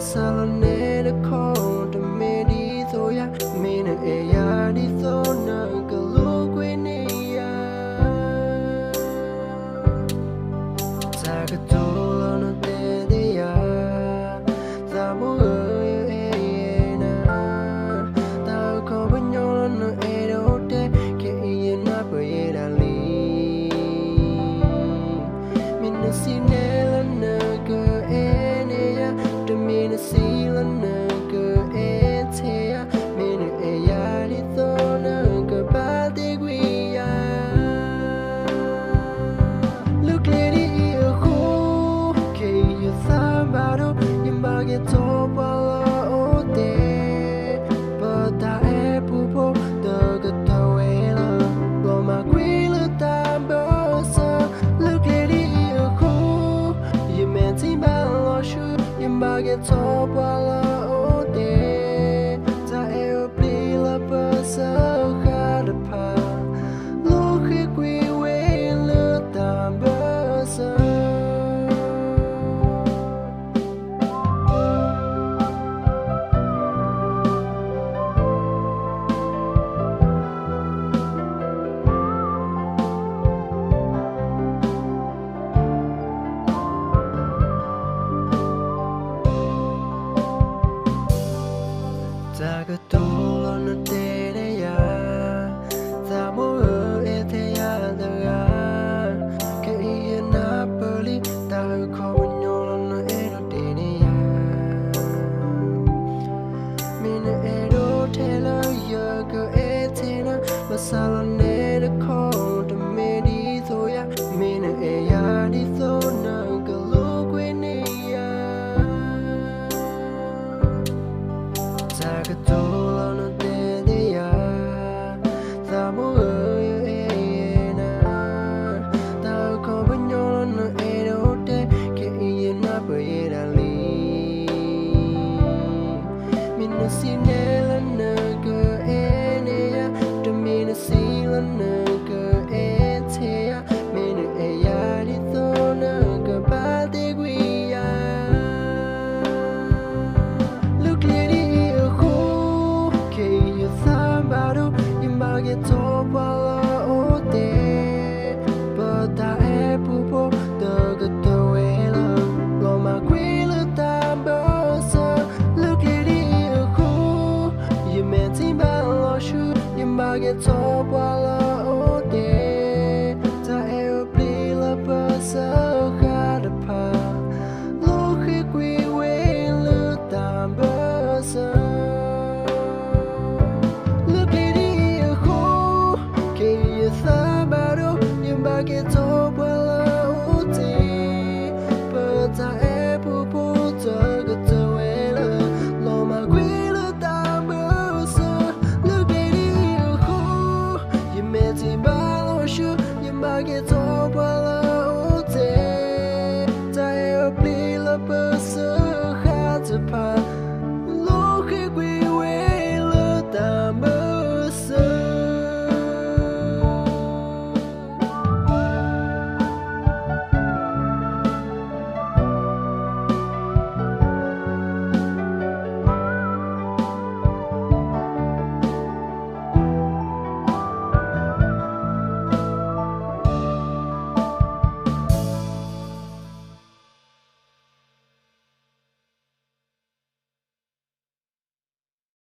စးလီၤနဲတခီ တမ့ၢ်ဒ်သိးယၤ, မ့ၢ်နအဲၣ်ယၤဒ်သိးနကလိာ်ကွဲန့ၢ်ယၤ တၢ်ကတိၤလၢနတဲဒၣ်ယၤ, သးဘိဧၢ ယအဲၣ်နၤ, တၢ်အခီပညီလၢနအဲၣ်ဒိးတဲ, ခဲအံၤယနၢ်ပၢၢ်ယဲဒၣ်လံ. မ့ၢ်နစံးနဲလၢနကအဲၣ်န့ၢ်ယၤ, တမ့ၢ်နစံးလၢနကအဲၣ်ထဲယၤ, မ့ၢ်နအဲၣ်ယၤဒ်သိးနကဘၣ်သ့ကွံာ်ယၤ လၢကျဲဒ်အံၤအဃိ, ခဲအံၤယသးဘၣ်ဒိ, ယဘၣ်က့ၤထီၣ်ပှၤလၢအအိၣ်တ့ၢ်, ပတၢ်အဲၣ်ပူဖိတကတၢၢ်ဝဲလၢ, လီၤမၢ်ကွံာ်လၢတၢ်ဘၢၣ်စၢၤ, လၢကျဲဒ်အံၤအဃိ, ယမဲာ်ထံဘၣ်လီၤဆှု, ယဘၣ်က့ၤထီၣ်ပှၤလၢအအိၣ်တ့ၢ်, တၢ်အဲၣ်အပျံၤလၢပစၢဃာ်တဖၣ် လီၤဃ့ကွံာ်ဝဲလၢတၢ်ဘၢၣ်စၢၤ တၢ်ကတိၤလၢနတဲဒၣ်ယၤ, သးဘိဧၢ အဲၣ်ထဲယၤတဂၤ, ခဲအံၤယနၢ်ပၢၢ်လံ, တၢ်အခီပညီလၢနအဲၣ်ဒိးတဲန့ၢ်ယၤ မ့ၢ်နအဲၣ်ဒိးထဲလၢယကအဲၣ်ထဲနၤ, ဘၣ်ဆၣ်လီၤနဲတခီ, တမ့ၢ်ဒ်သိးယၤ, မ့ၢ်နအဲၣ်ယၤဒ်သိးနကလိာ်ကွဲန့ၢ်ယၤ တၢ်ကတိၤလၢနတဲဒၣ်ယၤ, သးဘိဧၢ ယအဲၣ်နၤ, တၢ်အခီပညီလၢနအဲၣ်ဒိးတဲ, ခဲအံၤယနၢ်ပၢၢ်ယဲဒၣ်လံ. မ့ၢ်နစံးနဲလၢနကအဲၣ်န့ၢ်ယၤ, တမ့ၢ်နစံးလၢနကအဲၣ်ထဲယၤ, မ့ၢ်နအဲၣ်ယၤဒ်သိးနကဘၣ်သ့ကွံာ်ယၤ လၢကျဲဒ်အံၤအဃိ, ခဲအံၤယသးဘၣ်ဒိ, ယဘၣ်က့ၤထီၣ်ပှၤလၢအအိၣ်တ့ၢ်, ပတၢ်အဲၣ်ပူဖိတကတၢၢ်ဝဲလၢ, လီၤမၢ်ကွံာ်လၢတၢ်ဘၢၣ်စၢၤ, လၢကျဲဒ်အံၤအဃိ, ယမဲာ်ထံဘၣ်လီၤဆှု, ယဘၣ်က့ၤထီၣ်ပှၤလၢအအိၣ်တ့ၢ်, တၢ်အဲၣ်အပျံၤလၢပစၢဃာ်တဖၣ် လီၤဃ့ကွံာ်ဝဲလၢတၢ်ဘၢၣ်စၢၤ လၢကျဲဒ်အံၤအဃိ, ခဲအံၤယသးဘၣ်ဒိ, ယဘၣ်က့ၤထီၣ်ပှၤလၢအအိၣ်တ့ၢ်, ပတၢ်အဲၣ်ပူဖိတကတၢၢ်ဝဲလၢ, လီၤမၢ်ကွံာ်လၢတၢ်ဘၢၣ်စၢၤ, လၢကျဲဒ်အံၤအဃိ, ယမဲာ်ထံဘၣ်လီၤဆှု, ယဘၣ်က့ၤထီၣ်ပှၤလၢ